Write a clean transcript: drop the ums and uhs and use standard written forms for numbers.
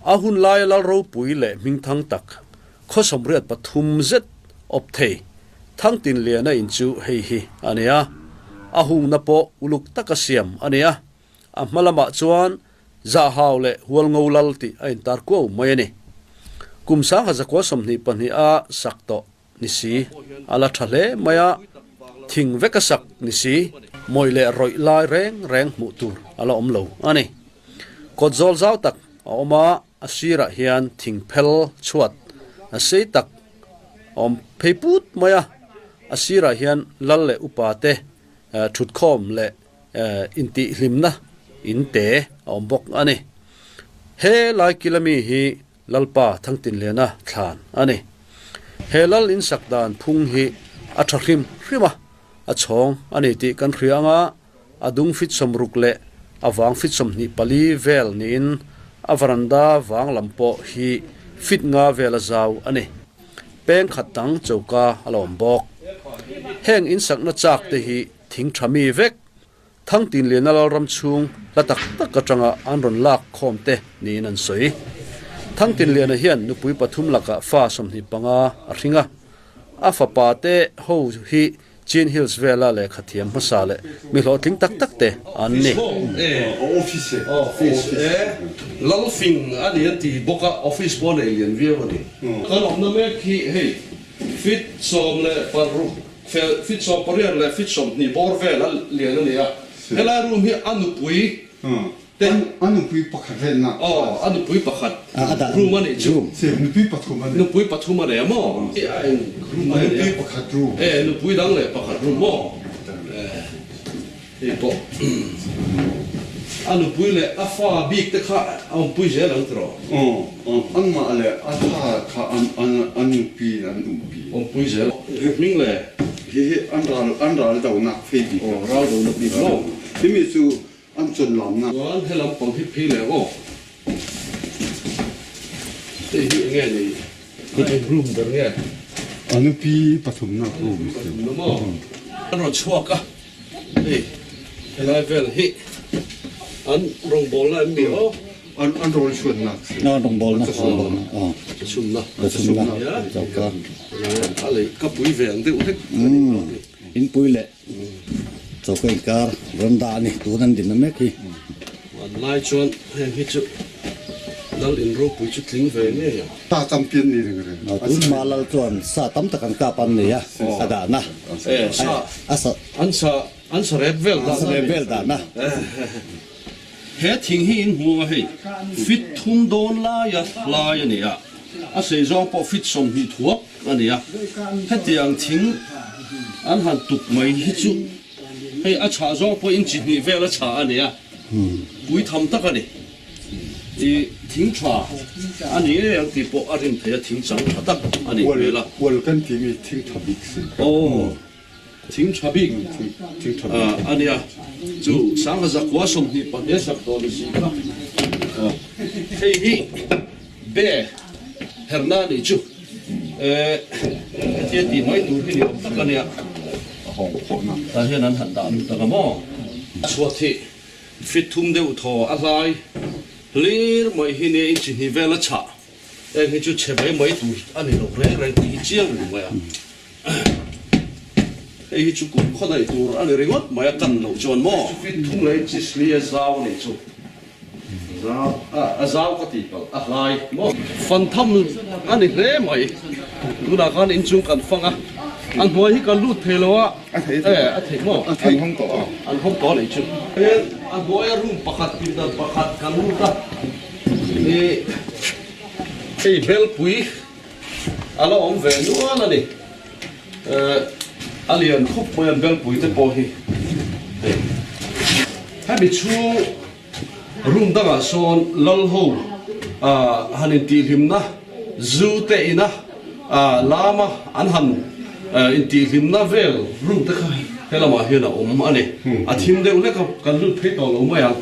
A hun laia lal ropui leh hmingthang tak, khaw 83 zet awp thei Thangtinliana in chu hei hi a ni a. A hungna pawh uluk taka siam a ni a. A hma lamah chuan Zahau leh Hualngo lal tih a intar kuau mai a ni. Kum 1922 a sak tawh ni si, a la tha hle mai a, thing vek a sak ni si, mawih leh rawih lai reng reng hmuh tur a la awm lo a ni. Kawt zawl zau tak a awm a, a sirah hian thing phel chhuat a sei tak a awm phei put mai a, a sirah hian lal leh upa te thutkhawm leh intihhlimna in te a awm bawk a ni. He lai kila mi hi Lalpa Thangtinliana thlan a ni. He lal in sak dan phung hi a tha hrim hrim a, a chhawng a ni tih kan hria anga a dung fit 60 leh a vang fit 24 vel niin a varanda vang lam pawh hi fit nga vel a zau a ni. Peng khat dang choka a la awm bawk. Heng in sakna chak te hi thing tha mi vek Thangtinliana lalram chhung hla tak tak atanga an rawn lak khawm te niin an sawi. Thangtinliana hian nupui pathum lakah fa 25 a hring a, a fapa te ho hi Chin Hills vela lehkha thiam hmasa leh mi hlawhtling tak tak te an ni. Office e Lalfing a ni an ti bawk a, office pawh a nei lian viau a ni. Kan awmna mek hi hei feet 16. Fel fit 18 leh fit 20 bawr vel a lian a ni a, helai room hi a nupui te. A nupui pakhat vel na. Aw, a nupui pakhat room a nih chu. Se, nupui pathum a nei. Nupui pathum a nei a maw? A eng room a nei a? Nupui pakhat room. E, nupui dang leh pakhat room maw? E, hei pawh a nupui leh a fa bik te kha a awmpui zel ang tiraw? Aw, anmah leh a fa kha an nupui in an umpi. Awmpui zel. Hming le. Hi hi an ral an ral do nak phei bik. Aw, ral do nak bik maw? Himi chu an chawn lam nak. Chuan he lampang hi phei leh aw. Hei hi enge ni? A eng room ber nge? A nupui pathum nak room. Pathum na maw? An rawn chhuak a. Hei helai vel hi an rawngbawlna em ni aw? An an rawn chhuanna. An rawngbawlna. Aw. Chhunna. Chhunna. Choka. A lei ka pui ve ang deuh hlek. In pui leh choka inkar rawn dah a ni tun an dinna mek hi. An lai chuan heng hi chu Lal in ropui chu tling ve ngei ang. Sa champion ni reng reng. Tun hma Lal chuan sa tam tak an kap an nei a, a dahna. E, sa. A sa. An sa, an sa rep vel dahna. An sa rep vel dahna. He thing hi in hmu anga hei, fit thum dawn laia hlai a ni a, a sei zawng pawh fit 20 thuak a ni a. Hetiang thing an han tuk mai hi chu hei a chhah zawng pawh inchi hnih vel a chhah a ni a, pui tham tak a ni. I thing tha a ni ngei ang tih pawh a rin theih a, thing chang tha tak a nih hmel a. Hual kan timi thing tha bik si. Aw, thing tha bik a nia. Chu 1922 sak tawh ni si kha. Hei hi be herna a nih chu. Hetia tih mai tur hi ni awm tak a nia. Tah hian an han dah lut tak a maw? Chhuat hi Fit thum deuh thaw a hlai hlir mai hi nia inchi hnih vel a chhah eng hi chu chhe mai mai tur a ni lo reng reng tih hi chiang reng mai a. Hei hi chu kum khaw daih tur a ni ringawt mai a kan loh chuan maw. Fit thum leh inchi sli a zau a nih chu zau a zau ka tih palh a hlai maw. Fan tham a ni hle mai tunah khan inchung kan fang a a hnuai hi kan lut thei lo a. A thei thei. Eh, a thei maw? A thei. An hawng tawh a. An hawng tawh a nih chu. Hian a hnuaia room pakhat pindan pakhat kan lut a. Ih, hei belpui a la awm ve nual a ni. Eh, a lian khup mai an belpui te pawh hi. Hei, hemi chhung room dangah sawn lal ho ah han intihhlimna zu te ina ah lama an han intihhlimna vel room te kha helamah hian a awm a ni. A thim deuh hlek a, kan lut phei tawh lo mai ang.